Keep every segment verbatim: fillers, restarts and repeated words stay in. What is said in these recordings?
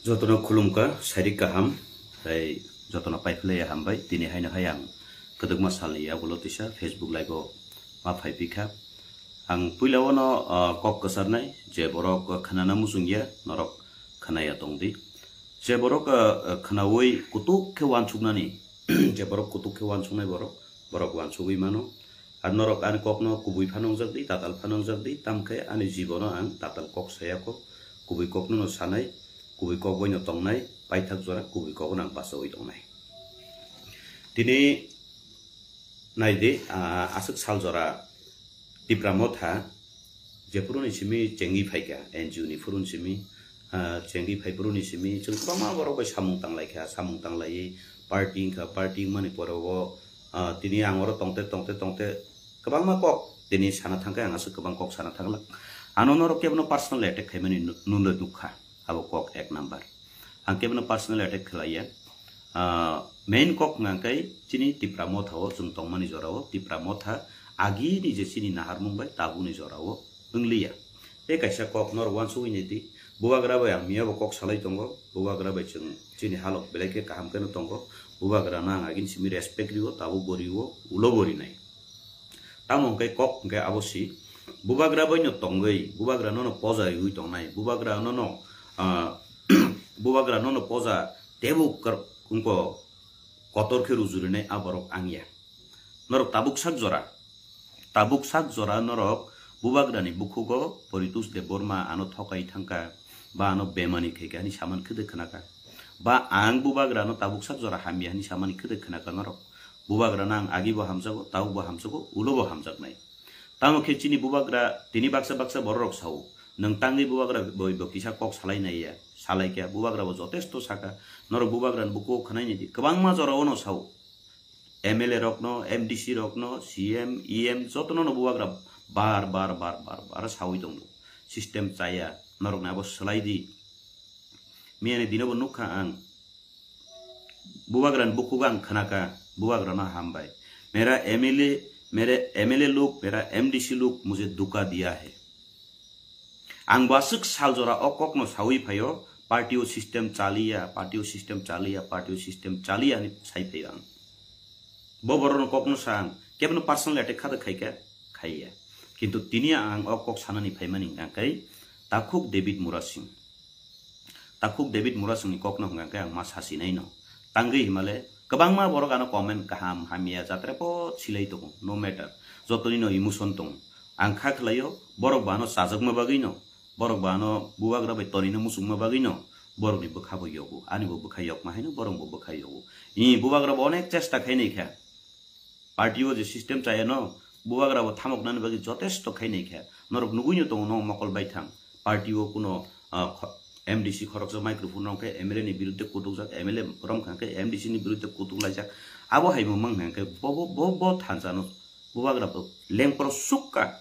Jotono khulumkha, sairik kaham, tei jotono paiphlaiya hambai. Tini haino hai ang kwdwkma salni yagulo tisa Facebook live-o ma phaipikha. Ang puilao no, ah, kok kwcharnai, je borok khnana muchungya, norok khnaya tongdi. Je borok, ah, khnaui kutuk khe uansuknani, je borok kutuk khe uansuknai borok, borok uansugui mano. Ar norok ani kokno kubui phano wngjak di, tatal phano wngjak di, tamkhe ani jibono ang tatal kok saya kho, kubui kokno no sanai, kubui kok bai no tongnai, paithak jora kubui kok no ang bachaui tongnai. Tini nai di, ah, aswk sal jora Tipra Motha, jephuru ni simi chengwi phaikha, N G O ni phuru ni simi, ah, chengwi phai phuru ni simi, chwng kwbangma borok bai samung tanglaikha, samung tanglaiwi party wngkha, party wngmani pore o, ah, tini ang oro tongte, tongte, tongte, kwbangma kok tini sana thangkhe, ang aswk kwbang kok sana thanglak. Ano norok kebono personal attack khaimani nu-, nunwi nukha, abo kok ek number. Ang kebono personal attack khlaiya. Ah, main kok hwnkha khe chini Tipra Motha o chwng tongmani jora o, Tipra Motha agini je chini naharmung bai tabukni jora o wngliya. Tei kaisa kok norok uansugui nai di, Bubagra bai ang miyabo kok salai tongo, Bubagra bai chwng chini halok belai khe kaham kheno tongo, Bubagra no ang agini simi respect rio, tabuk bo rio, ulo bo rinai. Tamo hwnkhe kok hwnkhe abo si, Bubagra bai no tongwi, Bubagra no no poja riui tongnai, Bubagra no no, ah, Bubagra no no poja tebuk kar-, wngko kotor khe rujurinai a borok ang ya. Norok tabuk sak jora, tabuk sak jora norok Bubagrani bukhugo Poritos Debbarma ano thokai thangkha, ba ano bemani khaikha hwnwi samani khwdwk khnakha. Ba ang Bubagrano tabuk sak jora hamya hwnwi samani khwdwk khnakha norok. Bubagrano ang agibo hamjago, tabukbo hamjago, ulobo hamjaknai. Tamo khe chini Bubagra tini baksa baksa bororok sao, nwng tangwi Bubagra bai bo kisa kok salai naiya, salaikha, Bubagra bo jotesto sakha, norok Bubagrani bukhugo khwnai nai di, kwbangma jorao no sao. M L A rokno, M D C rokno, C M, E M jotono no Bubagra bar bar bar bar bar saui tongo. System chaya, norokni abo swlai di. Miyani dino bo nukha ang. Bubagrani bukhugo ang khnakha, Bubagrano hambai. Mera M L A, mere M L A log, mera M D C log mujhe dhuka diya hai. Ang bo aswk sal jora o kokno saui phaio, party o system chaliya, party o system chaliya, party o system chaliya hwnwi sai phaio ang. Bo borokno kokno sa ang, kebono personal attack kha da khaikha, khaiya. Kintu tini ang o kok sanani phaimani hwnkha khe Takhuk David Murasing. Takhuk David Murasingni kokno hwnkha khe ang ma sasinai no. Tangwi himale kwbangma borok ano comment kaham hamya jatra pot silai tongo, no matter. Jotoni no emotion tongo. Ang kha khlaio, borok bo ano chajakma bagwi no, borok bo ano Bubagra bai tonino muchungma bagwi no, borokni bwkha bo yogo, ani bo bwkha yokma haino borok bo bwkha yogo. I Bubagra bo onek chesta khainai kha. Party o je system chaya no, Bubagra bo thamoknani bagwi jotesto khainai kha. Norok nugui no tongo no mokol baithang. Party o kuno, ah, kho-, M D C khoroksa microphone rok khe M L A ni birudde kutukjak, M L A rom kha khe M D C ni birudde kutuk laijak. Abo hai bo mang hang khe bo, bo, bo, bo thansa no Bubagra bo lengpro sukka.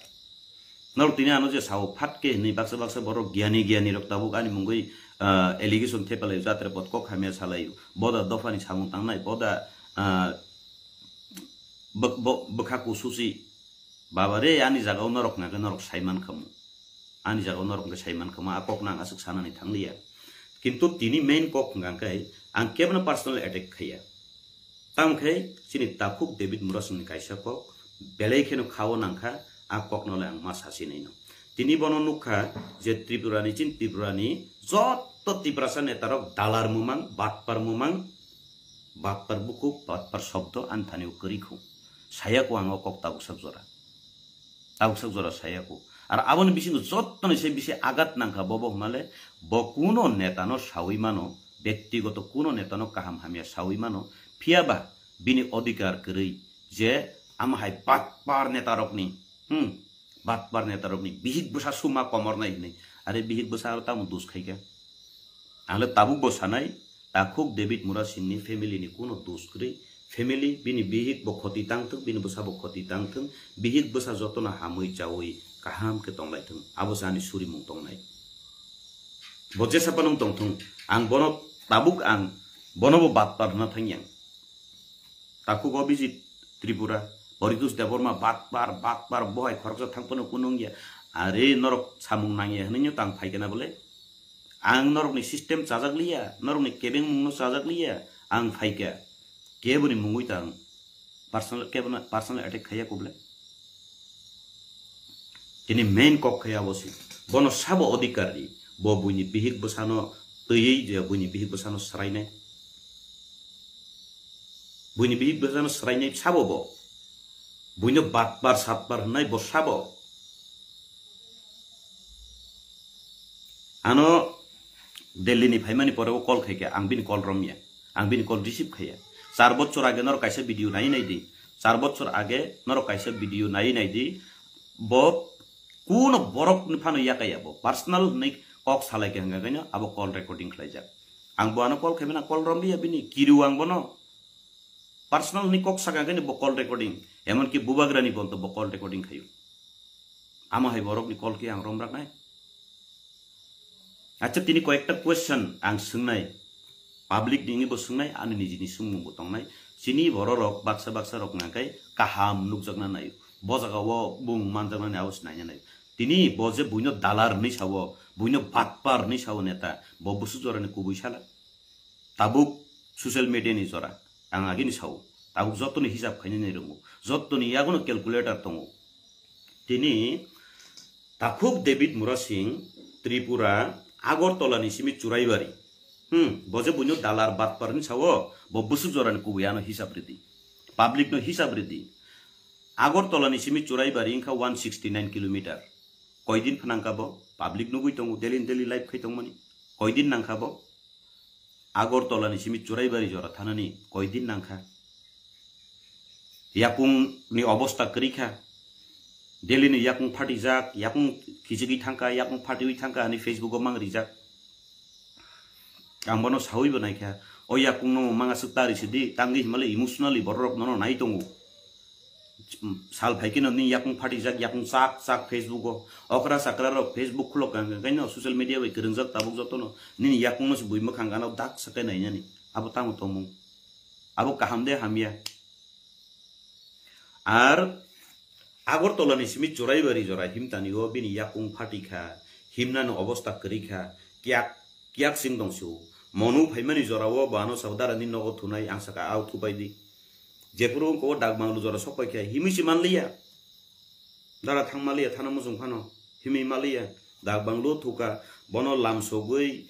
Norok tini ano je sao phat khe hinwi baksa baksa borok giyani giyani rok tabuk ani mungwi, ah, allegation thepalai jatra pot kok hamya salai. Boda dophani samung tangnai, boda, ah, bwk-, bo-, bwkha kususi. Baba re, ani jagao norok hwnkha khe norok saiman khamu. Ani jagao norok hwnkhe saiman khamu, a kokno ang aswk sanani thangliya. Kintu tini main kok hwnkha khe ang kebono personal attack khaiya. Tamo khe chini Takhuk David Murasingni kaisa kok, belai kheno khao nangkha, a kokno le ang ma sasinai no. Tini bono nukha je Tripura ni, chini Tripura ni joto Tiprasa netarok dalar mumang, batpar mumang, batpar bukhuk, batpar shobdo ani thani o kwrwi khu. Saya kho ang o kok tabuk sak jora. Tabuk sak jora saya kho. Ar aboni bisingo jottoni se bisi agat nangkha bobo hwnmale, bo kuno netano saui mano, bektigoto kuno netano kaham hamya saui mano, phiyaba bini odhikar kwrwi je ama hai batpar netarokni, hmm, batpar netarokni bihik bwsa suma komornai hinwi. Are bihik bwsa aro tamo dos khaikha? Ang le tabuk bo sanai, Takhuk David Murasingni family ni kuno dos kwrwi. Family, bini bihik bo khoti tangthwng, bini bwsa bo khoti tangthwng, bihik bwsa jotono hamwi chaui kaham khe tonglaithwng, abo se ani surimung tongnai. Bo jesa phano wng tongthwng, ang bono tabuk ang bono bo batpar hwnna thangyang. Takhuk Abhijit Tripura, Poritos Debbarma batpar, batpar, bo hai khoroksa thang phano kunu wngya. Are norok samung nangya hwnwi no tang phaikhe na bole? Ang norokni system chajak liya, norokni kebengmungno chajak liya, ang phaikha. Keboni mungwi ta ang personal, kebono personal attack khaiya kobole. Tini main kok khaiya bo si. Bono sabo odhikar di. Bo buini bihik bwsano twiwi je buini bihik bwsano swrainai. Buini bihik bwsano swrainai sabo bo. Buino batpar satpar hwnai bo sabo. Ano Delhi ni phaimani pore o call khaikha, ang bini call romya, ang bini call receive khaiya. Char bochor age norok kaisa video nai nai di, char bochor age norok kaisa video nai nai di, bo kuno borok ni phano yakaya bo personal hwnwi kok salai kha hwnka kaino abo call recording khlaijak. Ang bo ano call khaimani call romliya bini, kiriw ang bono. Personal ni kok saka khe bo call recording, emon ki bubagra ni bonto bo call recording khayo. Amo hai borok ni call ki ang rom rak nai. Acha tini koyekta question ang swngnai, public ni bo swngnai, ani niji ni swngmung bo tongnai. Chini borok rok baksa baksa rok nangkai kaham nukjakna nai. Bo jaga o bung manjakna nai, abo se naina nai. Tini bo je buino dalar ni sawo, buino batpar ni sawo neta, bo busu jora ni kubui sala. Tabuk social media ni jora, ang agini sao, tabuk jotoni hisab khainani rongo, jotoni yagono calculator tongo. Tini takhuk David Murasing, Tripura, Agartala ni simi Churaibari. Hmm, bo je buino dalar batpar ni sao, bo busuk jora ni kubui ano hisab ridi. Public no hisab ridi. Agartala ni simi Churaibari wngkha one sixty nine kilometer. Koidin phanangkha bo, public nugui tongo, daily daily live khai tongmani. Koidin nangkha bo? Agartala ni simi Churaibari jora thanani koidin nangkha. Yakung ni obosta kwrwi kha. Delhi ni yakung phatijak, yakung khichigwi thangkha, yakung phatiwi thangkha, ani Facebook o mang rijak. Ang bono sawi bo naikha. O yakung no mang aswk tari sidi, tangwi himale emotionally borok nono nai tongo. Sal phai kheno ni yakung phatijak, yakung chak chak Facebook o. Okra chakra rok Facebook khulok kang kang kaino social media bai kwrwngjak tabuk jotono. Nini yakung no se bui mwkhang gana dak sakai nainani. Abo tamo tongmung. Abo kaham de hamya. Ar Agartala ni simi Churaibari jora himtani o bini yakung phatikha, himnani obosta kwrwi kha, kiyak kiyak sing tong sio. Monu phaimani jora o bo ano sabo dara ni nogo thunai, ang saka ao thupai di. Jephuru wngkha o dak banglu jora sok pai kha, himwi se manliya. Dara thang maliya, thana muchung phano himwi maliya. Dak banglu thuka, bono lam sogwi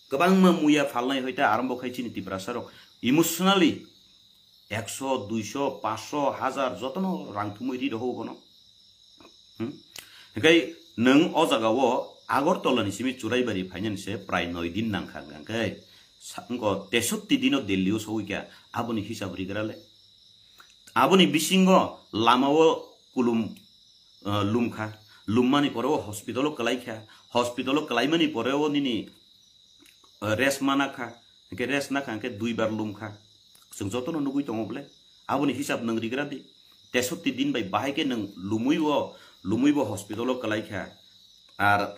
kwbangma muya phalnai hoita arambo khai chini Tiprasa rok emotionally ekso, duiso, paanso, hajar jotono rang thumwi ri rohor bono. Hmm? Hinkhe nwng o jaga o Agartala ni simi Churaibari phainani se prai noi din nangkha, hwnkhe sa-, wngkha tesotti dino Delhi o sogwi kha, aboni hisab rigra le. Aboni bisingo lama o kulum, eh, lumkha, lummani pore o hospital o kwlaikha, hospital o kwlaimani pore o nini rest mana kha, hwnkhe rest na kha, hwnkhe duibar lum kha. Chwng jotono nugui tongo bole. Aboni hisab nwng rigra di. Tesotti din bai bahai khe nwng lumui bo, lumui bo hospital o kwlai kha. Ar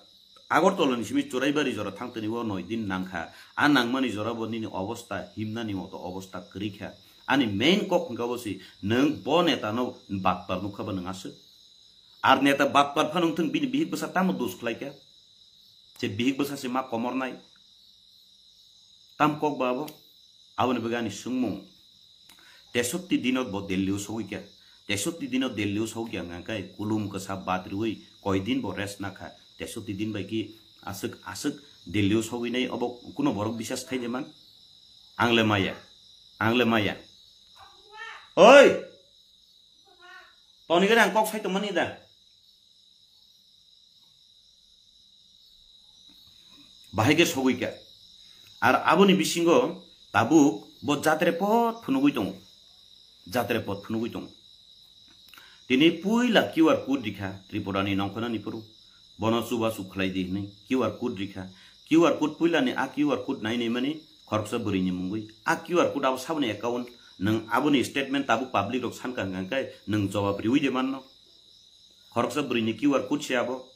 Agartala ni simi Churaibari jora thangtoni o noi din nang kha. A nangmani jora bo nini obosta himnani moto obosta kwrwi kha. Ani main kok hwnkha bo si nwng bo neta no batpar nukha ba nwng aswk. Ar neta batpar phano wngthung bini bihik bwsa tamo dos khlai kha. Je bihik bwsa se ma komornai. Tam kok ba abo? Aboni bagwi ani swngmung. Tesotti dino bo Delhi o sogwi kha. Tesotti dino Delhi o sogwi kha hwnkha khe kulum kwsa bat riwi koi din bo rest na kha. Tesotti din bai ki aswk aswk Delhi o sogwi nai obo kuno borok bisas khai de man. Ang le maya. Ang le maya. Oi! Toni gari ang kok sai tongmani da. Bahai khe sogwi kha. Ar aboni bisingo tabuk bo jatre pot phunugwi tongo. Jatre pot phunugwi tongo. Tini puila Q R code rikha Tripura ni nongkhornani phuru. Bono chubachu khlai di hwnwi Q R code rikha. Q R code puilani a Q R code nai nai mani khoroksa bwrwini mungwi. A Q R code abo saboni account, nwng aboni statement tabuk public rok sankha hwnkha khe nwng jawab riwi de manno. Khoroksa bwrwini Q R code se abo.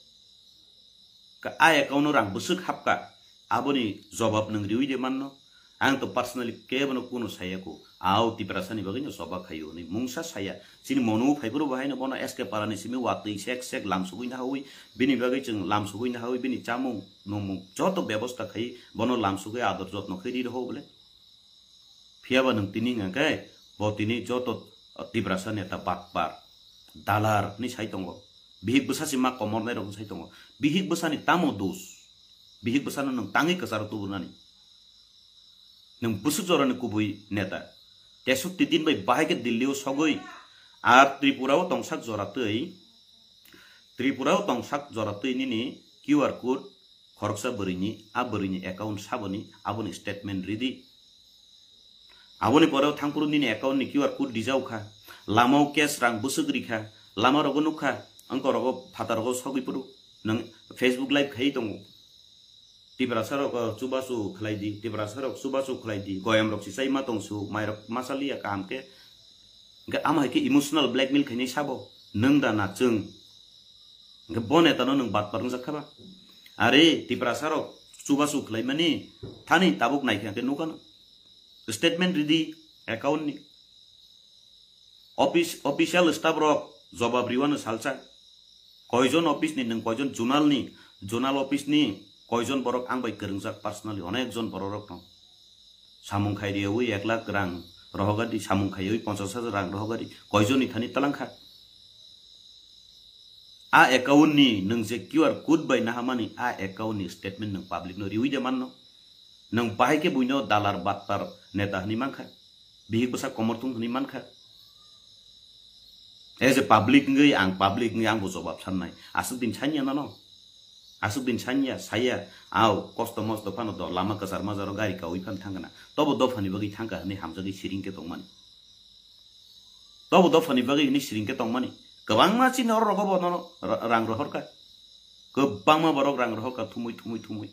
Ka-, a account o rang bwswk hapkha, aboni jobab nwng riwi de manno. Ang to personally kebono kuno saya ko. Ao Tiprasa ni bagwi no choba khayo ni mungsa saya. Chini mono phaiphuru bahai no bono S K Para ni simi watwi sek sek lam sugwi na hawi. Bini bagwi chwng lam sugwi na hawi. Bini chamung nungmung joto bebosta khai bono lam sugwi ador jotno khai ri rw bole. Phiya ba nwng tini hwnkha khe bo tini joto Tiprasa neta bakpar, dalar ni sai tongo. Bihik bwsa si ma komor nai rok sai tongo. Bihik bwsa ni tamo dos? Bihik bwsa no nwng tangwi kwcharo tubunani. Nwng bwswk jorani kubui neta. Tesukti din bai bahai khe Delhi o sogwi. Ar Tripura o tongsak jora twi, Tripura o tongsak jora twi nini Q R code khoroksa bwrwini, a bwrwini account saboni, aboni statement ridi. Aboni pore o thangphuru nini account ni Q R code rijao kha. Lama o cash rang bwswk rikha. Lama rogo nukha. Angko rogo phata rogo sogwi phuru. Nwng Facebook live khai tongo. Tiprasa rok, uh, chubachu khlai di, Tiprasa rok chubachu khlai di, goyam rok si chai ma tong su, mai rok ma chaliya kaham khe. Hwnkhe ama hai khe emotional blackmail khainai sabo, nwng da na chwng. Hwnkhe bo neta no nwng batpar wngjak kha ba? Are Tiprasa rok chubachu khlai mani thani tabuk nai khe hwnkhe nukha no. Statement ridi account ni. Office, official staff rok jobab riwano salsa. Koijon office ni nwng koijon zonal ni, zonal office ni koijon borok ang bai kwrwngjak personally, onek jon borok rok no. Samung khai riyawi ek lakh rang rohogadi, samung khaiwi ponchas hajar rang rohogadi, koijon ni thani talangkha. A account ni nwng je Q R code bai nahamani, a account ni statement nwng public no riwi de manno. Nwng bahai khe buino dalar batpar neta hwnwi mankha. Bihik bwsa komorthung hwnwi mankha. As a public wngwi ang public wngwi ang bo jobab sannai. Aswk din sanya nano. Aswk din sanya, saya, au, kosto mosto phano do, lama kwchar majaro gari kaui phan thangkha na. Tobo dophani bagwi thangkha hwnwi hamjagwi siring khe tongmani. Tobo dophani bagwi hwnwi siring khe tongmani. Kwbangma chini oro rogo bo nono ra-, rang rohorkha. Kwbangma borok rang rohorkha thumui, thumui, thumui.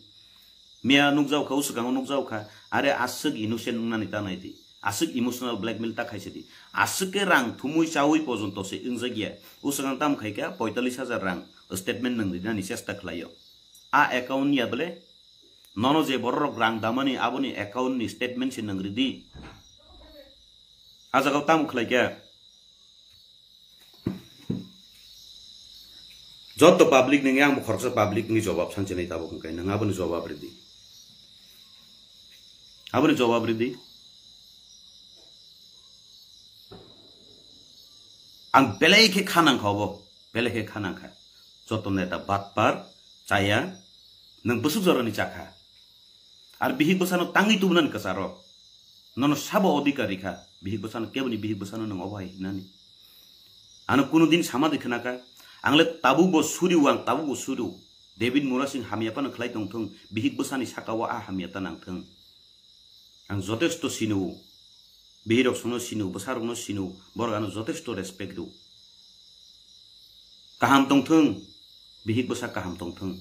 Miya nukjao kha, uswkango nukjao kha, are aswk innocent wngnani ta nai di. Aswk emotional blackmail ta khaisa di. Aswk khe rang thumui chaui pojonto se wngjak ya. Uswkang tam khai kha poitallis hajar rang statement nwng rinani chesta khlaio. A account ya bole? Nono je bororok rang damani aboni account ni statement se nwng ridi. A jagao tamo khlai kha? Joto public nungya, ang bo khoroksa public ni jobab sanchilai tabuk hwnkhe nwng aboni jobab ridi. Aboni jobab ridi. Ang belai khe khanang kha obo, belai khe khanang kha. Joto neta batpar chaya, nwng bwswk jorani chakha. Ar bihik bwsano tangwi tubunani kwcharo. Nono sabo odhikar rikha, bihik bwsano, keboni bihik bwsano nwng obo hai hinani. Ano kuno din sama de khna kha, ang le tabuk bo suriu, ang tabuk bo suriu. David Murasing hamya phano khlai tongthung, bihik bwsani sakao a hamya ta nangthung. Ang jotesto sino, bihirok sono sino, bwsarokno sino, borok ano jotesto respect rw. Kaham tongthung, bihik bwsa kaham tongthung.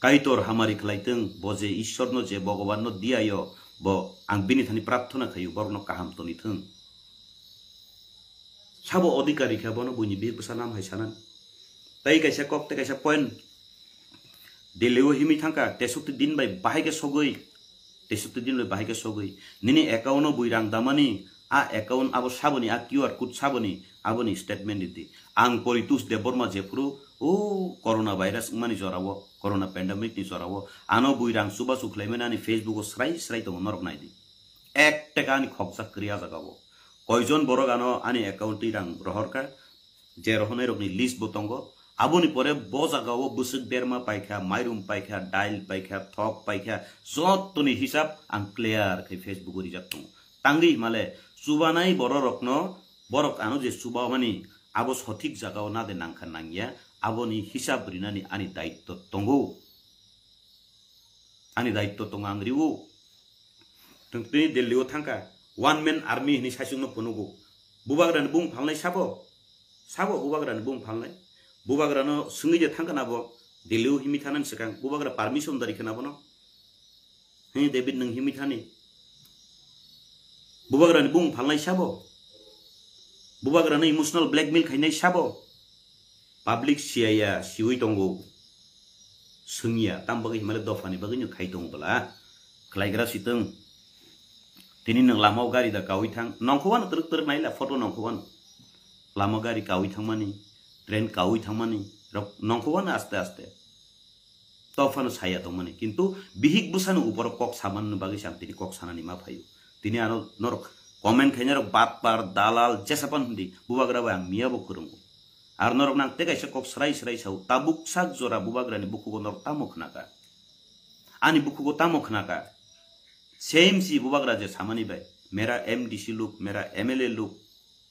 Kaitor hamari khlai thung, bo je Ishwarno, je Bhagwanno diyayo, bo ang bini thani prarthana khaio, borokno kaham toni thung. Sabo odhikar rikha bono buini bihik bwsa nam hai sanan. Tai kaisa kok, tai kaisa point. Delhi o himwi thangkha, tesukti din bai bahai khe sogwi, tesukti din bai bahai khe sogwi. Nini account o bui rang damani, a account abo saboni, a Q R code saboni, aboni statement ridi. Ang Poritos Debbarma jephuru, o corona virus wngmani jorao, corona pandemic ni jorao, ano bui rang chubachu khlaimani ani Facebook o srai srai tongo, norok naidi. Ek taka ani khokjak kwrwi a jagao. Koijon borok ano ani account twi rang rohorkha, je rohornai rokni list bo tongo. Aboni pore bo jagao bwswk berma paikha, mairum paikha, dail paikha, thok paikha, jottoni hisab ang clear khai Facebook o rijak tongo. Tangwi himale chubanai bororokno, borok ano je chubamani abo sothik jagao nade nangkha nangya, aboni hisab rinani ani daitto tongo. Ani daitto tongo, ang riwo. Tini Delhi o thangkha, one man army hinwi saichung no phunugo. Bubagra ni bung phalnai sabo? Sabo bubagra ni bung phalnai? Bubagra no swngwi je thangkha na bo? Delhi o himwi thanani swkang bubagra permission dari khna bono? He David, nwng himwi thani? Bubagra ni bung phalnai sabo? Bubagra no emotional blackmail khainai sabo? Public siyaya, siwi tongo. Swngya, tam bagwi himale dophani bagwi no khai tongo bwla. Khlaigra sitwng. Tini nwng lama o gari da kawi thang, nongkhowano twrwk twrwk naila photo nongkhowano. Lama gari kawi thangmani, train kawi thangmani, rok nongkhowano aste aste. Tophano saya tongmani, kintu bihik bwsano uporo kok samanni bagwi se ang tini kok sanani ma phaio. Tini ano norok comment khainai rok batpar, dalal, jesapan hindi, bubagra bai ang miya bo kwrwngo. Ar norok nang tei kaisa kok srai srai sao, tabuk sak jora bubagrani bukhugo norok tamo khnaka? Ani bukhugo tamo khnaka? Same si bubagra je samani bai, mera M D C luk, mera M L A luk,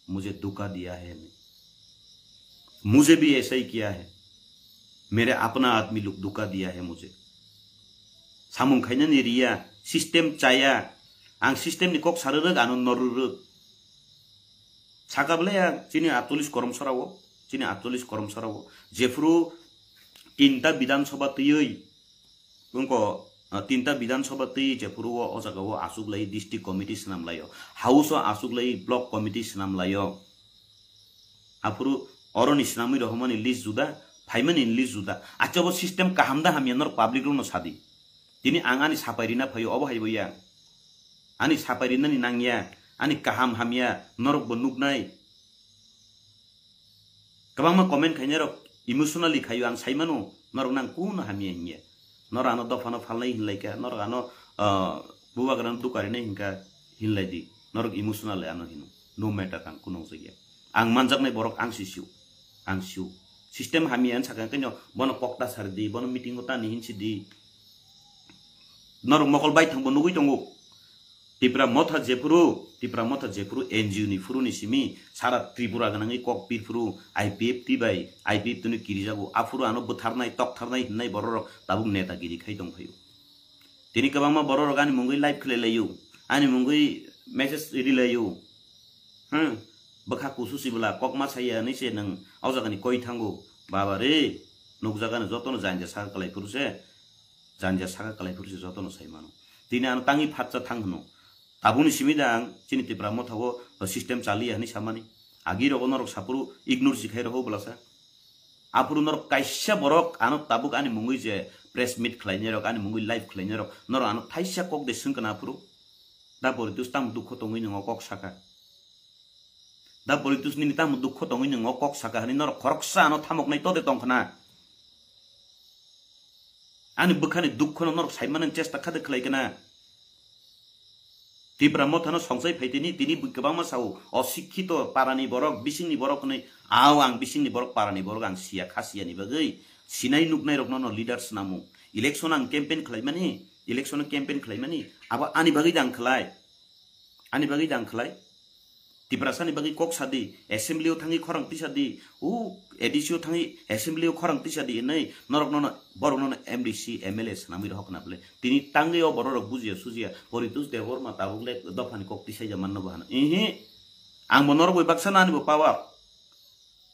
mujhe dhuka diya hai hame. Mujhe bhi aisa hi kiya hai. Mere apna admi luk dhuka diya hai mujhe. Samung khainani riya, system chaya. Ang system ni kok sarwrwk, ano norwrwk. Saka bwle ya, chini atolish korom sarao, chini atolish korom sarao. Jephuru tinta Bidhan Sabha twiwi, wngko, ah, tinta Bidhan Sabha twi jephuru o, o jaga o aswk lai district committee swnam laio. House o aswk lai block committee swnam laio. Aphuru oroni swnamwi rohormani list juda, phaimani list juda. Acha bo system kaham da hamya norok public rokno sadi. Tini ang ani sapai rina phaio, obo hai bo ya. Ani sapai rinani nangya, ani kaham hamya norok bo nuknai. Kwbangma comment khainai rok emotionally khaio, ang saimano norok nang kuno hamya hinya. Norok ano dophano phalnai hinlaika, norok ano, ah, bubagrano dukarinai hinka hinlai di. Norok emotional ano hino. No matter ang kuno jakya. Ang manjaknai borok ang si sio. Ang sio. System hamya ang sakha khe no bono kok ta sar di, bono meeting o ta ni hin si di. Norok mokol bai thangbo nugui tongo. Tipra Motha jephuru, Tipra Motha jephuru N G O ni phuru ni simi sara Tripura gwnangwi kok pir phuru I P F T bai, I P F T no kirijago. Aphuru ano bwtharnai, toktharnai hinnai bororok tabuk netagiri khai tong phaio. Tini kwbangma bororok ani mungwi live khlai laio, ani mungwi message ri laio. Hmm, bwkha kusu sibla kokma saya hinwi se nwng o jagani koi thango. Baba re, nukjagani jotono janja saka kwlai phuru se. Janja saka kwlai phuru se jotono sai mano. Tini ano tangwi phatsa thang hwno. Tabukni simi da ang chini Tipra Motha o system chaliya hinwi samani. Agi rogo norok saphuru ignore si khai roho bwlasa. Aphuru norok kaisa borok ano tabuk ani mungwi je press meet khlainai rok, ani mungwi live khlainai rok, norok ano thaisa kok de swngkana aphuru. Da Poritus tamo dukho tongwi nwngo kok saka. Da Poritus nini tamo dukho tongwi nwngo kok saka hinwi norok khoroksa ano thamoknai tode tongkhna. Ani bwkhani dukhono norok saimanani chesta khade khlai kana. Tipra Mothano songchai phai tini, tini bw-, kwbangma sao, osikkito parani borok, bisingni borok hinwi, ao ang bisingni borok, parani borok ang siya, kha siyani bagwi sinai nuknai rokno no leader swnamo. Election ang campaign khlaimani, election campaign khlaimani, abo ani bagwi da ang khlai. Ani bagwi da ang khlai. Tiprasani bagwi kok sadi, assembly o thangwi khorang tisa di, o A D C o thangwi assembly o khorang tisa di hinwi norok nono, borok nono M D C, M L A swnamwi rohok na bwle. Tini tangwi o borok rok bujiya sujiya, Poritus Debbarma tabuk le dophani kok tisaija manno bo hano. Ihi, ang bo norok bai baksa no ani bo power.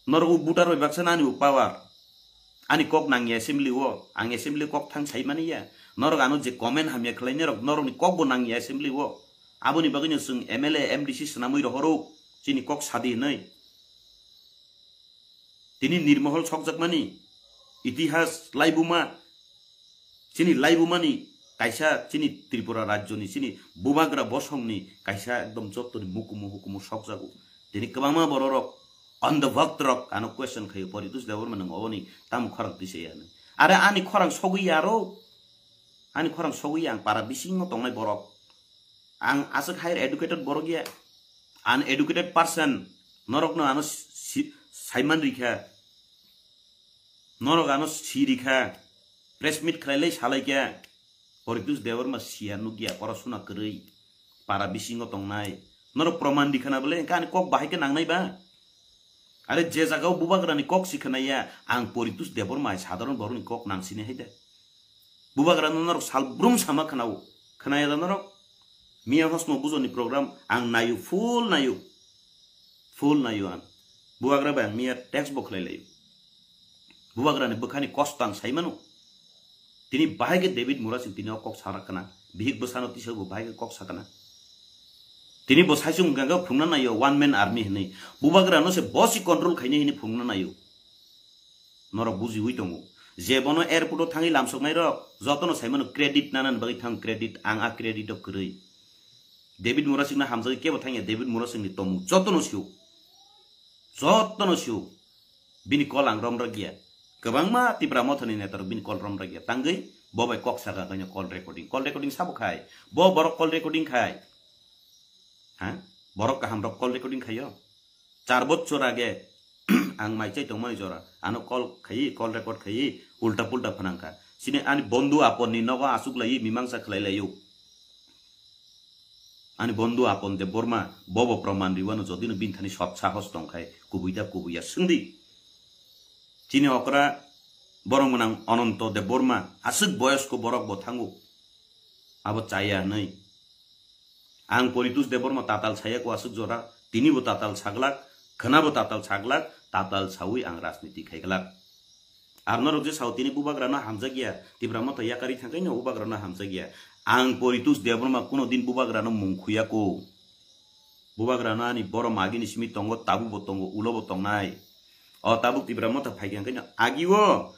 Norok bo voter bai baksa no ani bo power. Ani kok nangya assembly o, ang assembly kok thang sai mani ya. Norok ano je comment hamya khlai norok, norok ni kok bo nangya assembly o. Aboni bagwi no chwng M L A, M D C swnamwi rohoro, chini kok sadi hinwi. Tini Nirmohol sokjakmani itihas laibuma, chini laibumani kaisa chini Tripura rajyoni chini bubagra bosongni kaisa ekdom jottoni mukumu hukumu sokjago. Tini kwbangma bororok on the vote rok ano question khaio, Poritus Debbarma nwng oboni tamo khorang tisa ya hinwi. Are ani khorang sogwi ya ro, ani khorang sogwi ya, ang para bisingo tongnai borok. Ang aswk higher educated borok ya, uneducated person, norokno ano si-, saiman rikha, norok ano si rikha, press meet khlailai salaikha, Poritus Debbarma siya nukya, porosuna kwrwi, para bisingo tongnai, norok proman rikha na bole, engkha ani kok bahai khe nangnai ba? Are je jagao bubagrani kok si khwnaya, ang Poritus Debbarma hai sadharon borokni kok nang sini hai de. Bubagrano norok salbrum sama khwnao. Khwnaya da norok? Miya hosmo bujoni program ang nayo, full nayo. Full nayo ang. Bubagra bai ang miya text bo khlai layo. Bubagrani bwkhani kosto ang sai mano. Tini bahai khe David Murasing tini o kok sa kha na. Bihik bwsano tisa bo bahai khe kok sa kha na. Tini bo sai chung ganga phungna nayo one man army hinwi. Bubagrano se bo si control khainai hinwi phungna nayo. Norok bujiwi tongo. Je bono airport o thangwi lamsoknai rok, jotono sai mano credit nanani bagwi thang credit, ang a credit o kwrwi. David Murasingno hamjagwi kebo thangya, David Murasingni tomung jotono sio. Jotono sio. Bini kol ang romrok ya. Kwbangma Tipra Mothani netarok bini kol romrok ya. Tangwi bo bai kok saka kanya call recording. Call recording sabo khai. Bo borok call recording khai. Ha? Borok kahamrok call recording khaio. Char bochor age ang mai chai tongmani jora. Ano call khai, call record khai, ulta pulta phanangkha. Sini ani bondhu aponni nogo asuk lai mimangsa khlai laio. Ani bondhu Apon Debbarma bobo proman riwano jodino bini thani sot sahos tongkhai kubui da kubui ya swngdi. Chini okra borok mwnang Ononto Debbarma aswk boyosko borok bo thango. Abo chaya hwnwi. Ang Poritus Debbarma tatal saya ko aswk jora, tini bo tatal saglak, khwna bo tatal saglak, tatal sawi ang rajniti khaiglak. Ar norok je sao tini bubagrano hamjakya, Tipra Motha yakari thangkaino bubagrano hamjakya. Ang Poritus Debbarma kuno din bubagrano mung khuyako. Bubagrano ani boro magini simi tongo, tabuk bo tongo, ulo bo tongnai. O tabuk Tipra Motha phaikha hwnkhe agio,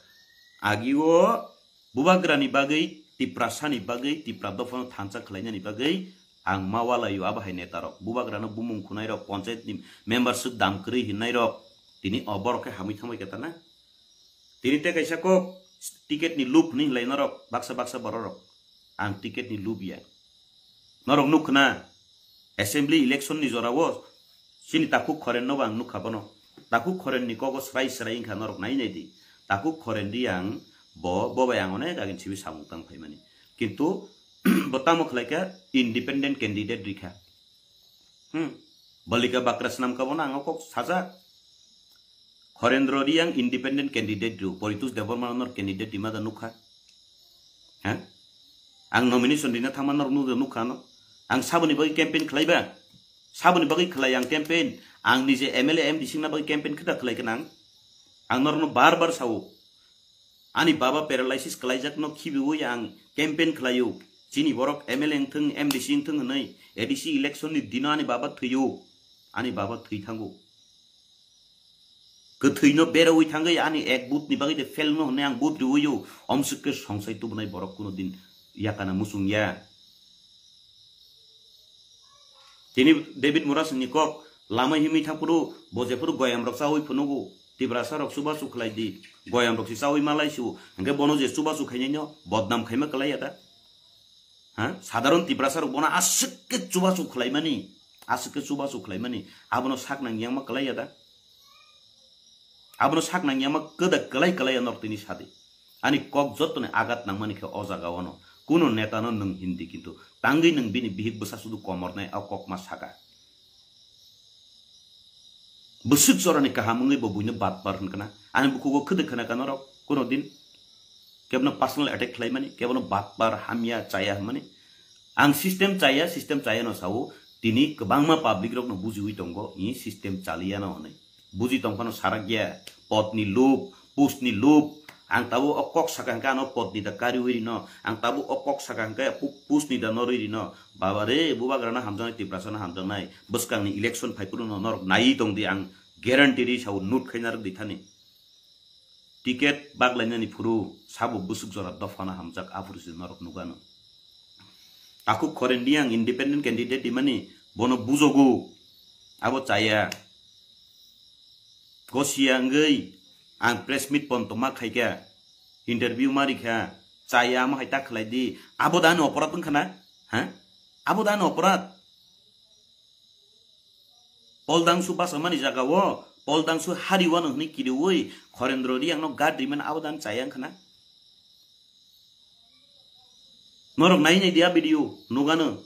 agio bubagrani bagwi, Tiprasani bagwi, Tipra dophano thansa khlainani bagwi ang ma walaio abo hai netarok. Bubagrano bumung khunairok, panchayatni member swk dam kwrwi hinnairok tini o borok khe hamwi thangbai khe tana. Tini tei kaisa kok ticket ni loop hinwi hinlai norok baksa baksa bororok. Ang ticket ni loop ya. Norok nukkha na assembly election ni jora o chini Takhuk Khoren no bo ang nukha bono. Takhuk Khoren ni kogo srai srai wngkha norok nai nai di. Takhuk Khoren di ang bo, bo bai ang onek agin sibi samung tang phaimani. Kintu bo tamo khlai kha independent candidate rikha. Hmm. Balika bakra swnam ka bono ang kok sajak. Khorendro Riang independent candidate ru, Poritus Debbarma nor candidate di mada nukha. Ha? Ang nomination dina thangma nor nukha no. Ang saboni bagwi campaign khlaiba. Saboni bagwi khlai ang campaign. Ang nije M L A M D C na bagwi campaign khita khlai kanang. Ang nor no bar bar sao. Ani baba paralysis kalaijakno khibiwi ang campaign khlaio. Chini borok M L A wngthung, M D C wngthung hwnwi A D C election ni dino ani baba thwio. Ani baba thwi thango. Kwthwino berawi thangwi ani ek booth ni bagwi de fail no hwnwi ang booth riwio. Omswk khe songsai tubunai borok kuno din yakana muchung ya. Tini David Murasingni kok lama himwi thangphuru bo jephuru goyamrok chawi phunugo, Tiprasarok chubachu khlai di, goyamrok se chawi malai su, hwnkhe bono je chubachu khainaino bodnam khaima kwlai ya da? Ha? Sadharon Tiprasarok bono aswk khe chubachu khlaimani, aswk khe chubachu khlaimani, abono sak nang yangma kwlai ya da? Abono sak nang yangma kwda kwlai kwlai ya norok tini sadi. Ani kok jottoni agat nangmani khe o jaga ono. Kuno neta no nwng hindi kintu tangwi nwng bini bihik bwsa sudu komornai o kok ma saka. Bwswk jorani kaham wngwi bo buino batpar hwnkha na. Ani bukhugo khwdwk khna ka norok kuno din. Kebno personal attack khlaimani, kebno batpar hamya chaya hwnmani. Ang system chaya, system chaya no sao, tini kwbangma public rokno bujiwi tongo, i system chaliya no hwnwi. Buji tongphano sarakya, podni loop, postni loop. Ang tabuk o kok saka hwnkhe ano podni da kariwi rino, ang tabuk o kok saka hwnkhe pu-, postni da norwi rino. Baba re, bubagrano hamjaknai, Tiprasano hamjaknai. Bwskangni election phaiphuru no norok naiwi tongdi, ang guarantee ri sao, note khaina rwgdi thani. Ticket baglainani phuru sabo bwswk jora dophano hamjak aphuru se norok nukano. Takhuk Khoren Riang independent candidate dimani bono bujogo, abo chaya. Gosia wngwi ang press meet pon tongma khaikha, interview ma rikha, chaya amo hai ta khlai di, abo da ani oporad wngkha na? Ha? Abo da ani oporad? Poldangsu basa mani jaga o, Poldangsu hari wano hwnwi kiriwi, Khorendro Riang no guard rimani abo dan chaya wngkha na? Norok nai nai dia video, nugano.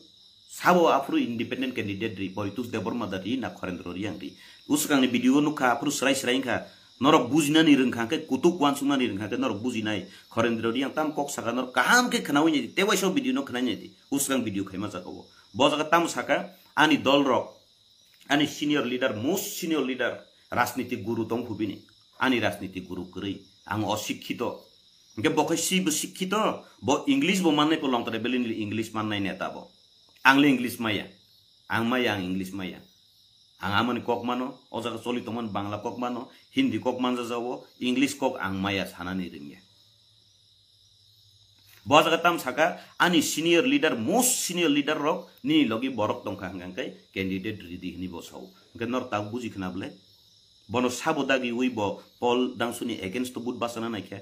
Sabo aphuru independent candidate ri, Poritus Debbarma da ri, na Khorendro Riang ri. Usukang ni video nukha aphuru srai srai wngkha. Norok bujinani rwngkha khe, kutuk wansuknani rwngkha khe, norok bujinai. Khorendro Riang tam kok saka norok kaham khe khnawi nai di, tei waisa video no khnai nai di. Usukang video khaima jaga o. Bo jaga tam saka, ani dol rok. Ani senior leader, most senior leader, rajniti guru tong phu bini. Ani rajniti guru kwrwi. Ang osikkito. Hingke bo khe si bo sikkito, bo English bo mannai po longtare belini English mannai neta bo. Ang le English maya. Ang maya, ang English maya. Ang amani kok mano, o jaga choli tongmani Bangla kok mano, Hindi kok manja jawo, English kok ang maya sanani rwngya. Bo jaga tam saka, ani senior leader, most senior leader rok nini logi borok tongkha hwnkha hwnkhe candidate ridi hwnwi bo sao. Hwnkhe norok tabuk buji khna bwle? Bono sabo dagiwi bo Paul Dangsuni against o vote bachana naikhe.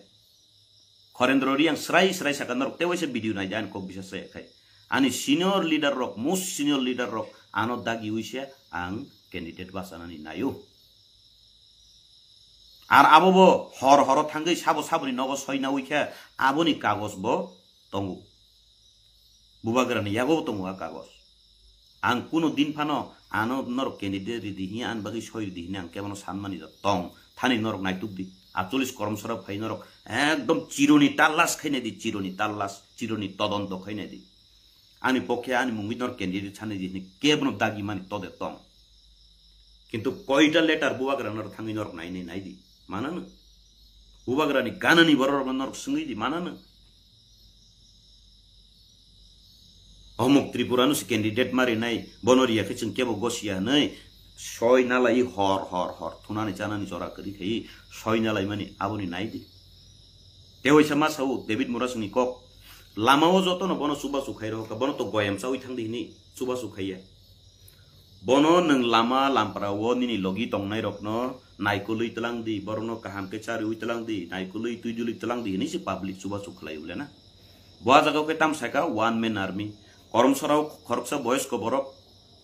Khorendro Riang srai srai saka norok tewaisa video naidi ani kok bisa se khai. Ani senior leader rok, most senior leader rok ano dagiwi se ang candidate bachanani naio. Ar abo bo hor horo thangwi sabo saboni nogo soina wi khe aboni kagoj bo tongo. Bubagrani yago tongo a kagoj. Ang kuno din phano ano norok candidate ridi hiya ani bagwi soi ridi hini ang kebono sanmani da tong. Thani norok naituk di. Atcholis koromsora phai norok ekdom chironi tallas khainai di, chironi tallas, chironi todonto khainai di. Ani pokhe ani mungwi norok candidate sanai di hini kebono dagi mani tode tong. Kintu koita letter bubagra norok thangwi norok nainai nai di. Manano? Bubagrani ganani bororokno norok swngwi di, manano? Omuk Tripura no se candidate mari nai, bono riya khe chwng kebo gosiya hwnwi soi nalai hor hor hor thunani chanani jora kwrwi khai soi nalai mani aboni nai di. Tewaisa ma sao David Murasingni kok, lama o joto no bono chubachu khai rohorkha, bono to goyam chawi thang di hini chubachu khaiya. Bono nwng lama lampra o nini logi tongnai rokno naikolwi tlang di, borokno kaham khe chariwi tlang di, naikolwi twi dulwi tlang di hini se public chubachu khlai ule na. Bo a jaga o khe tam saka one man army. Koromsora o khoroksa boyosko borok,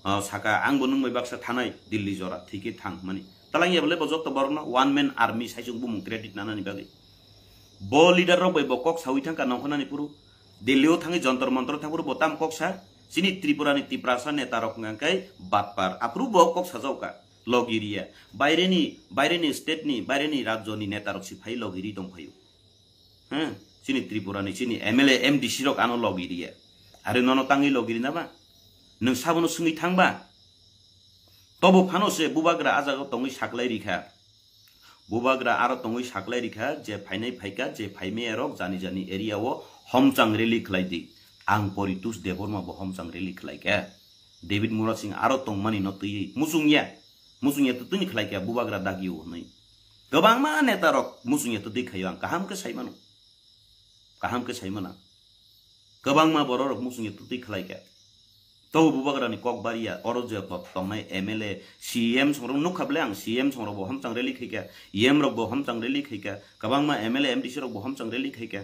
ah, saka ang bo nwng bai baksa thanai Delhi jora thwi khe thang mani. Talang ya bole bo joto borokno one man army sai chwng bumung credit nanani bagwi. Bo leader rok bai bo kok sawi thangkha nongkhornani phuru. Delhi o thangwi Jantar Mantar thang phuru bo tam kok sa. Chini Tripura ni Tiprasa neta rok hwnkha khe batpar. Aphuru bo kok sajao ka. Logiriya. Baire ni, baire ni state ni, baire ni rajyo ni neta rok si phai logiri tong phaio. Hmm, chini Tripura ni, chini M L A, M D C rok ano logi riya. Are nono tangwi logi rina ba? Nwng sabono swngwi thang ba? Tobo phano se bubagra a jaga tongwi saklai rikha. Bubagra aro tongwi saklai rikha, je phainai phaikha, je phaimaya rok jani jani area o homchang rally khlai di. Ang Poritus Debbarma bo homchang rally khlai kha. David Murasing aro tongmani no twiwi muchung ya. Muchung ya twtwini khlai kha bubagra dagi o hwnwi. Kwbangma neta rok muchung ya twtwi khaio ang kaham khe sai mano. Kaham khe sai mana. Kwbangma borok rok muchung ya twtwi khlai kha. Tobo bubagra ni kok bariya oro je to-, tongnai M L A, C M songrok nukha bwle ang C M songrok bo homchang rally khai kha. E M rok bo homchang rally khai kha. Kwbangma M L A, M D C rok bo homchang rally khai kha.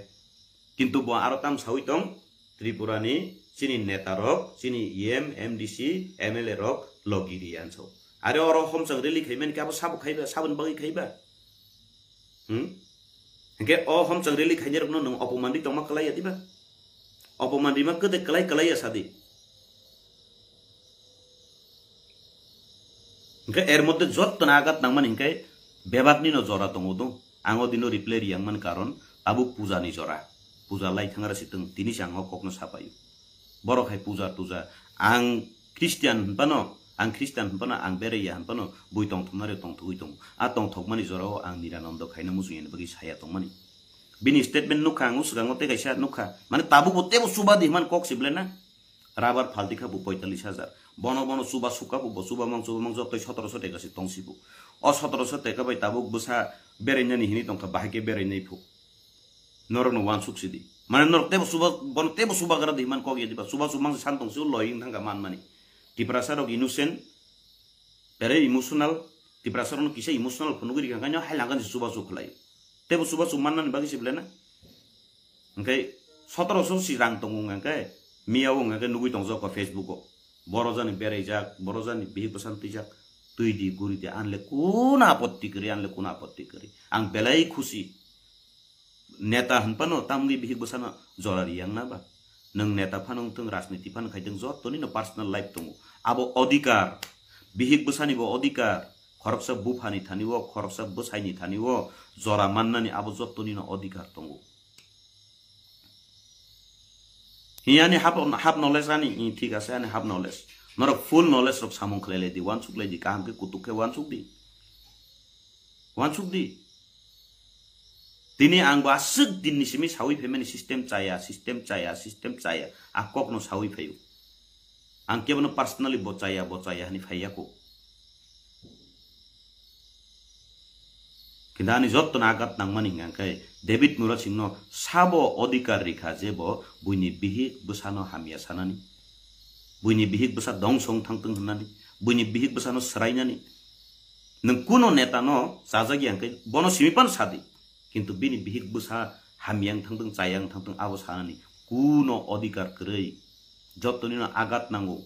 Kintu bo aro tam sawi tong, Tripura ni chini neta rok, chini E M, M D C, M L A rok logi ri anso. Are oro homchang rally khai mani khe abo sabo khai ba, saboni bagwi khai ba? Hmm? Hingke o homchang rally khainai rokno nwng opoman ri tongma kwlai ya diba? Opoman rima kwdek kwlai kwlai ya sadi. Hingke er moddhe jotto na agat nangmani hingke bebak ni no jora tongo do. Ang o dino reply riyang man karon tabuk puja ni jora. Puja lai thangra sitwng tini se ang o kokno sapaio. Borok hai puja tuja. Ang Christian hinphano, ang Christian hinphano, ang beraiya hinphano, bui tongthoknari tongthogwi tongo. A tongthokmani jorao ang Nirananda khaina muchungya ni bagwi saya tongmani. Bini statement nukha ang o swkango tei kaisa nukha. Mane tabukbo teibo chuba di hwnmani kok se belai na. Rabar phalti kha bo poitallis hajar. Bono bono chuba sukha bo, bo chuba mang chuba mang jotoi sotoroso teka se tongsi bo. O sotoroso teka bai tabuk bwsa berainani hinwi tongkha, bahai khe berainai phu. Norokno wansuk sidi. Mane norok teibo chuba, bono teibo chubagra di hwnmani kok ya diba. Chuba chumang se san tongsi o loi wng thangkha manmani. Tiprasa rok innocent, very emotional. Tiprasa rokno kisa emotional phunugwi rikha, khaino hai langkha se chuba chuk khlai. Teibo chuba chuk mannani bagwi se belai na. Hingke sotoroso si rang tongo hingke miya o hingke nugwi tongjak o Facebook o. Boro jani beraijak, boro jani bihik bwsan twijak, twi di guri di, anle kuna apotti kwrwi, anle kuna apotti kwrwi. Ang belai khusi. Neta hinphano tamni bihik bwsano jora riyang na ba? Nwng neta phano wngthung, rajniti phano khaithung, jottoni no personal life tongo. Abo odhikar, bihik bwsani bo odhikar, khoroksa buphani thani o, khoroksa bwsaini thani o jora mannani abo jottoni no odhikar tongo. Hi ani half, half knowledge ani, hi thik ase ani half knowledge. Norok full knowledge rok samung khlai lai di, wansuk lai di, kaham khe kutuk khe wansuk di. Wansuk di. Tini ang bo aswk din ni simi sawi phaimani system chaya, system chaya, system chaya. A kokno sawi phaio. Ang kebono personally bo chaya, bo chaya hani phaiya ko. Kintu ani jotto no agat nangmani hingka khe David Murasing no sabo odhikar rikha je bo buini bihik bwsano hamya sanani, buini bihik bwsa dongsong thangtwng hwnani, buini bihik bwsano swrainani. Nwng kuno neta no chajak ya hingkhe bono simi phano sadi, kintu bini bihik bwsa hamya wng thangtwng, chaya wng thangtwng abo sanani kuno odhikar kwrwi. Jottoni no agat nango.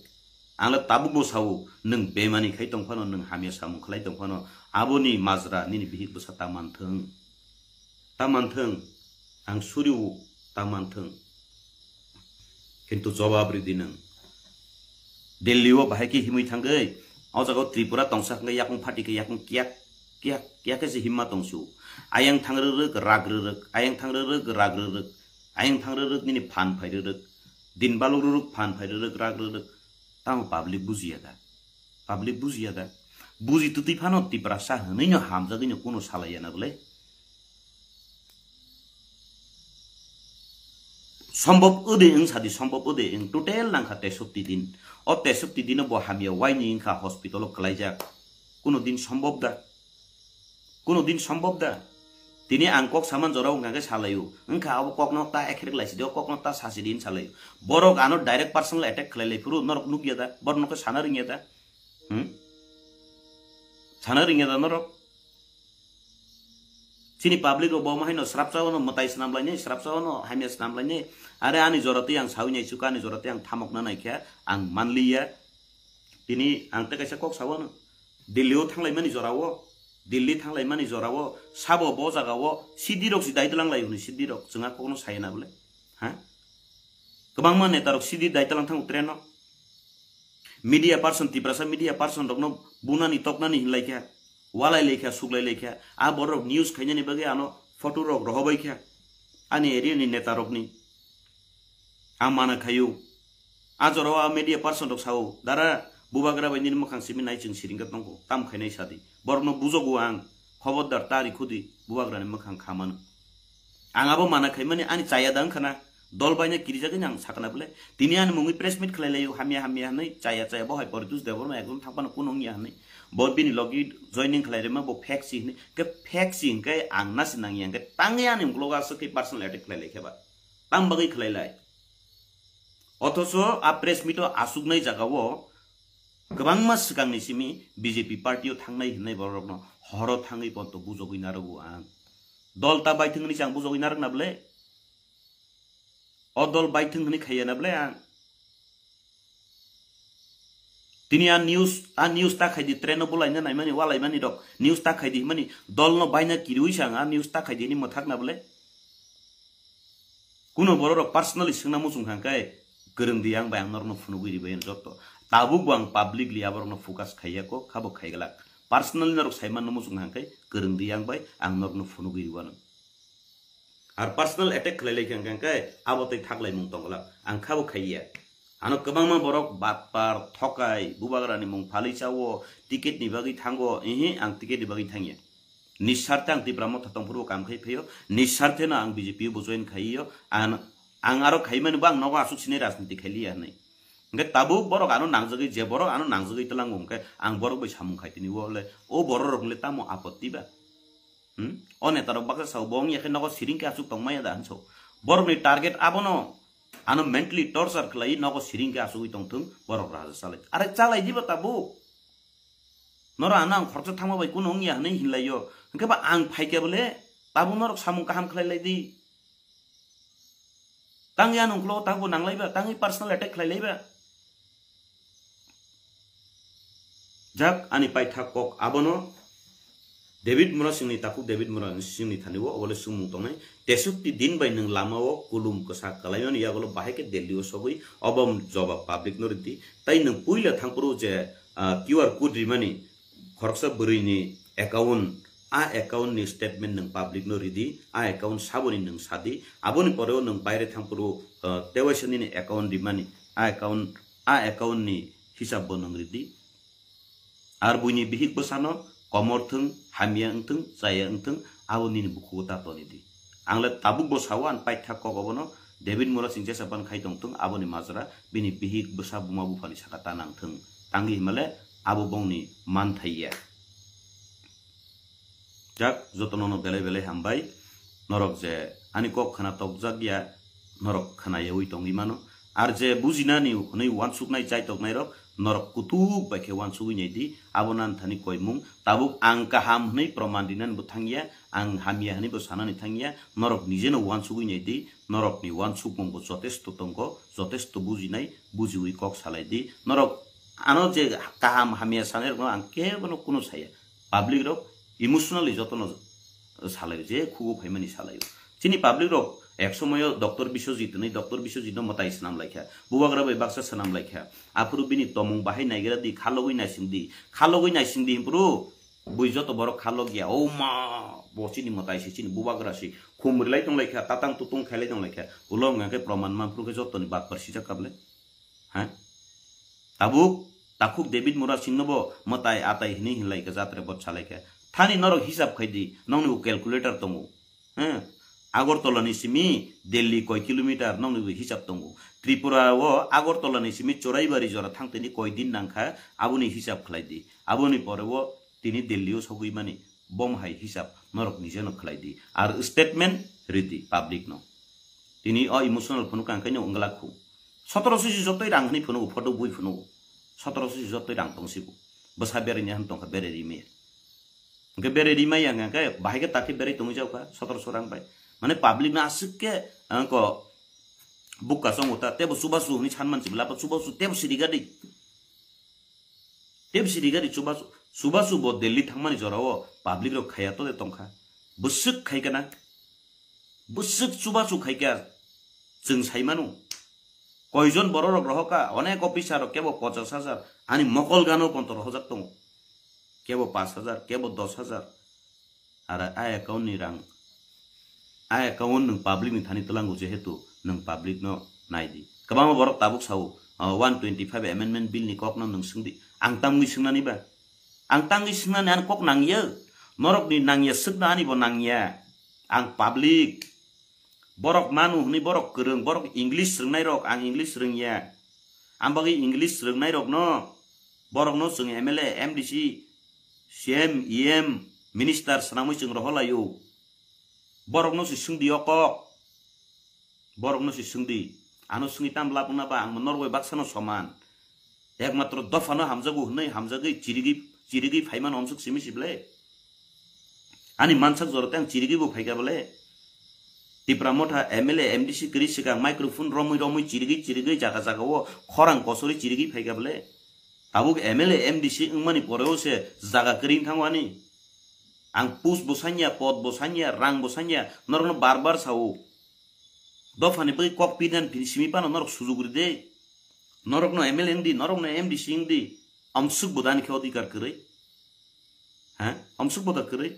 Ang le tabuk bo sao, nwng bemani khai tong phano, nwng hamya samung khlai tong phano, aboni majra nini bihik bwsa ta manthwng. Ta manthwng, ang suriu ta manthwng. Kintu jobab ridi nwng. Delhi o bahai khe himwi thangwi, o jaga o Tripura tongsa hwnkhe yakung phati khe yakung kiyak, kiyak, kiyak khe se himma tongsu. Ayang thang rwrwk, rak rwrwk, ayang thang rwrwk, rak rwrwk, ayang thang rwrwk nini phan phai rwrwk, din baluk rwrwk, phan phai rwrwk, rak rwrwk. Tamo public bujiya da? Public bujiya da? Buji twtwi phano Tiprasa hwnwi no hamjagwi no kuno salaiya na bwle? Sombhob ode wng sadi, sombhob ode wng, total nangkha tesokti din. O tesokti dino bo hamya waini wngkha hospital o kwlaijak. Kuno din sombhob da? Kuno din sombhob da? Tini ang kok saman jorao wngkha khe salaio. Wngkha abo kokno ta ekhrek laisidi, o kokno ta sasidi hin salaio. Borok ano direct personal attack khlai lai phuru norok nukya da? Borok nokhe sana ringya da? Hmm? Sana ringya da norok? Chini public rok bo haino srapsa wano mwtai swnam lainai, srapsa wano hamya swnam lainai. Are ani jora twi ang sawi nai chuka, ani jora twi ang thamokna naikha, ang manliya. Tini ang tei kaisa kok sawano. Delhi o thanglaimani jora o, Delhi thanglaimani jora o, sabo bo jaga o, sidi rok si dai tlang lai hwnwi sidi rok chwngna kokno saya na bwle? Ha? Kwbangma neta rok sidi dai tlang thango train o. Media person, Tiprasa media person rokno bunani toknani hinlaikha, walai laikha, suklai laikha. A borok news khainani bagwi ano photo rok rohobaikha ani area ni neta rokni. A mana khayu. A jorao a media person rok sao, "Dara, bubagra bai nini mwkhang simi nai chwng siring khe tongkho, tam khainai sadi." Borokno bujogo ang, khobordar ta rikhudi, bubagrani mwkhang kha mano. Ang abo mana khaimani ani chaya da wngkha na, dol baina kirijagwi nang sakna bwle. Tini ani mungwi press meet khlai laio, hamya hamya hwnwi, chaya chaya bo hai Poritus Debbarma ekdom thang phano kuno wngya hwnwi. Bo bini logi joining khlai rima bo fake si hwnwi, khe fake si hwnkhe ang nasi nangya hwnkhe tangwi ani uklogo aswk khe personal attack khlai lai khe ba. Tam bagwi khlai lai. Othocho a press meet o aswknai jaga o kwbangma swkangni simi B J P party o thangnai hwnwi borokno horo thangwi ponto bujogwi narwgo ang. Dol ta baithwng hwnwi se ang bujogwi narwkna bwle? O dol baithwng hwnwi khaiya na bwle ang? Tini a news, a news ta khaidi, train o bulaina naimani, walaimani rok news ta khaidi himani, dol no baina kiriwi se ang a news ta khaidi hwnwi mwthakna bwle? Kuno borok rok personally swngna muchung kha khe, kwrwng di ang bai ang norokno phunugwi ribai ang jotto. Tabuk bo ang publicly aborokno focus khaiya kho, khabo khaiglak. Personally norok saimanno muchung kha khe, kwrwng di ang bai ang norokno phunugwi riwano. Ar personal attack khlai lai kha khe, abo tei thaklaimung tongglak. Ang khabo khaiya. Ano kwbangma borok batpar, thokai, bubagrani mung phalwi chawo, ticket ni bagwi thango, ehe, ang ticket ni bagwi thangya. Nisarte ang Tipra Motha tongphuru kam khai phaio, nisarte no ang B J P bo join khaiyo, ang, ang aro khaimani bo ang nogo aswk sini rajniti khailiya hwnwi. Hwnkhe tabuk borok ano nangjagwi, je borok ano nangjagwi twlango hwnkhe ang borok bai samung khai tini o le, o borok rok le tamo apotti ba? Hmm? O neta rok baksa sao bo wngya khe nogo siring khe aswk tongmaya da hinso. Borok ni target abono, ano mentally torture khlai nogo siring khe aswk tongthung borok raja chalai. Are chalai diba tabuk? Noro ano ang khoroksa thangma bai kuno wngya hwnwi hinlaio. Hwnkhe ba ang phaikhe bole tabuk norok samung kaham khlai lai di. Tangwi ano uklogo tabuk nanglaiba, tangwi personal attack khlai laiba. Jak ani paithak kok abono David Murasingni takhuk David Murasingni thani o obole sumung tongnai. Tesukti din bai nwng lama o kulum kwsa kalaimani yagulo bahai khe Delhi o sogwi obo jobab public no rwdi. Tai nwng puila thangphuru je, ah, Q R code rimani khoroksa bwrwini account, a account ni statement nwng public no ridi, a account saboni nwng sadi, aboni pore o nwng baire thangphuru, ah, tewaisa nini account rimani, a account, a account ni hisab bo nwng ridi. Ar buini bihik bwsano komor thung, hamya wngthung, chaya wngthung, abo nini bukhugo ta toni di. Ang le tabuk bo sao, ang paithak kok obono, David Murasing jesa ban khai tongthung, aboni majra bini bihik bwsa buma buphani saka ta nangthung. Tangwi himale abo bongni manthai ya. Jak jotono no belai belai hambai. Norok je ani kok khna tokjak ya, norok khna yaui tongwi mano. Ar je bujinani hwnwi uansuknai chai toknairok, norok kutuk bai khe uansugwi nai di, abo nan thani koimung. Tabuk ang kaham hwnwi proman rinani bo thangya, ang hamya hwnwi bo sanani thangya, norok nijeno uansugwi nai di, norokni uansukmung bo jotesto tongo, jotesto bujinai, bujiwi kok salai di. Norok ano je kaham hamya sanai rokno ang kebono kuno saya. Public rok emotionally jotono salai, je khugo phaimani salai. Chini public rok ek somoyo Doctor Biswajit hwnwi, Doctor Biswajit no mwtai swnam laikha, bubagra bai baksa swnam laikha, aphuru bini tomung bahai naigra di, khalogwi naising di, khalogwi naising di, himpuru bui joto borok khalok ya, o ma, bo chini mwtai si, chini bubagra si, khum rilai tong laikha, tatang tutung khailai tong laikha, ulo wngkha khe proman manphuru khe jotoni bakpar sijak kable. Ha? Tabuk, takhuk David Murasing no bo mwtai atai hwnwi hinlai kha, jatre bot salai kha. Thani norok hisab khai di, nokni bo calculator tongo. Ha? Agartala ni simi Delhi koi kilometer nokni bo hisab tongo. Tripura o Agartala ni simi Choraibari jora thangtini koi din nangkha, aboni hisab khlai di. Aboni pore o tini Delhi o sogwi mani, bom hai hisab norok nijeno khlai di. Ar statement ridi public no. Tini o emotional phunuk ang khaino wngla khu. Sotoroso si jotoi rang hwnwi phunugo, photo bui phunugo. Sotoroso si jotoi rang tong sibo. Bwsa bereni han tongkha bere rimaya. Hwnkhe bere rimaya hwnkhe bahai khe takhe bere tongwi jaukha sotoroso rang bai. Mane public no aswk khe, angko bukka chongo ta, tebo chubachu hwnwi sanman sibla, chubachu tebo sirigadi. Tebsi rigari chubachu, chubachu bo Delhi thangmani jorao public rok khaya tole tongkha. Bwswk khaikha na? Bwswk chubachu khaikha chwng saimano. Koijon bororok rohokha, onek officer rok kebo pochas hajar, ani mokol gano konto rohojak tongo. Kebo pas hajar, kebo dos hajar. Ara a account ni rang, a account nwng public ni thani twlango, jehetu nwng public no nai di. Kwbangma borok tabuk sao, ah, one twenty five amendment bill ni kok no nwng swng di. Ang tamni swngnani ba? Ang tamni swngnani ani kok nangya? Norok ni nangya swkna ani bo nangya. Ang public. Borok manu hwnwi borok kwrwng, borok English rwngnai rok, ang English rwngya. Ang bagwi English rwngnai rokno, borokno chwng M L A, M D C, C M, E M, minister swnamwi chwng rohorlaio. Borokno se swngdi o kok. Borokno se swngdi. Ano swngwi tam lab wngna ba, ang norok bai baksano soman. Ekmatro dophano hamjago hwnwi hamjagwi chirigwi, chirigwi phaimano omsuk simi sible. Ani mansak jora tei ang chirigwi bo phaikha bole. Tipra Motha M L A, M D C kwrwi swkang microphone romwi romwi chirigwi chirigwi jaga jaga o khorang kosorwi chirigwi phaikha bole. Tabuk M L A, M D C wngmani poreo se jaga kwrwi wngthango ani. Ang post bo sanya, pod bo sanya, rang bo sanya, norokno bar bar sao. Dophani bagwi kok pinan phi simi phano norok sujuk ride. Norokno M L A wngdi, norokno M D C wngdi. Omsuk bodani khe odhikar kwrwi. Ha? Omsuk boda kwrwi.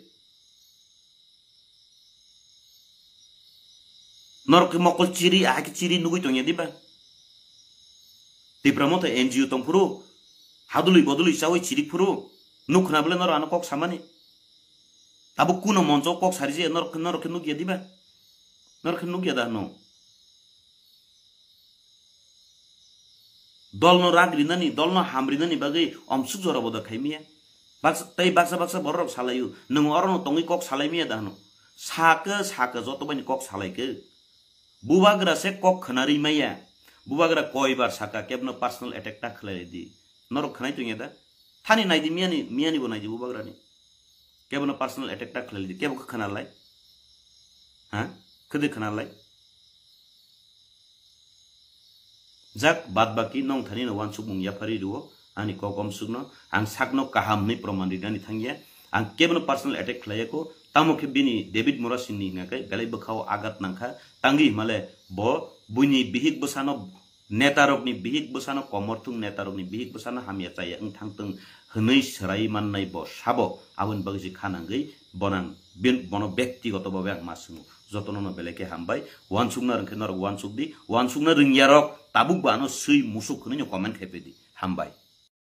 Norok khe mokol chiri, ahai khe chiri nugwi tongya diba? Tipra Motha N G O tongphuru, hadului bodului chawi chiri phuru, nuk khna bole norok ano kok samani. Tabuk kuno moncho kok sari je norok, norok khe nukya diba? Norok khe nukya da hwno? Dolno rak rinani, dolno ham rinani bagwi omsuk jora boda khaimiya. Baksa, tei baksa baksa bororok salaio, nwng orono tongwi kok salaimiya da hwno? Sakhe, sakhe joto baini kok salaikhe. Bubagra se kok khwnarwi maya. Bubagra koibar saka kebno personal attack ta khlai di. Norok khwnai tongya da? Thani naidi miyani, miyani bo naidi bubagrani. Kebno personal attack ta khlai di, kebo khe khwnalai. Ha? Khwdwi khwnalai. Jak, bad baki nong thani no wansukmung yapharwi rwo, ani kok omsukno, ang sakno kaham hwnwi proman rinani thangya, ang kebono personal attack khlaiya kho, tamo khe bini David Murasing ni hwnga khe belai bwkhao agat nangkha, tangwi himale bo buini bihik bwsano, netarokni bihik bwsano, komorthung netarokni bihik bwsano hamya chaya wng thangtwng hwnwi swrai mannai bo sabo, aboni bagwi se kha nangwi bonang, bin-, bono bektigoto bhabe ang ma swngo. Jotono no belai khe hambai. Wansukna rwngkhe norok wansuk di. Wansukna rwngyarok tabuk bo ano swi musuk hwnwi no comment khai pedi. Hambai.